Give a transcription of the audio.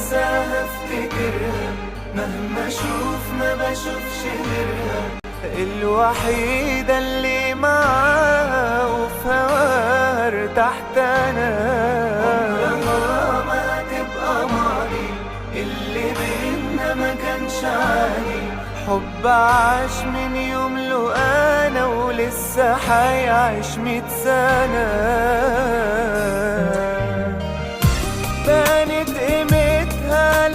انساها افتكرها، مهما اشوف ما بشوفش غيرها. الوحيدة اللي معاها وفي هواها ارتحت انا. عمرها ما تبقى ماضي، اللي بينا ما كانش عادي. حب عاش من يوم له انا، ولسه حيعيش 100 سنة. بانت قيمتها.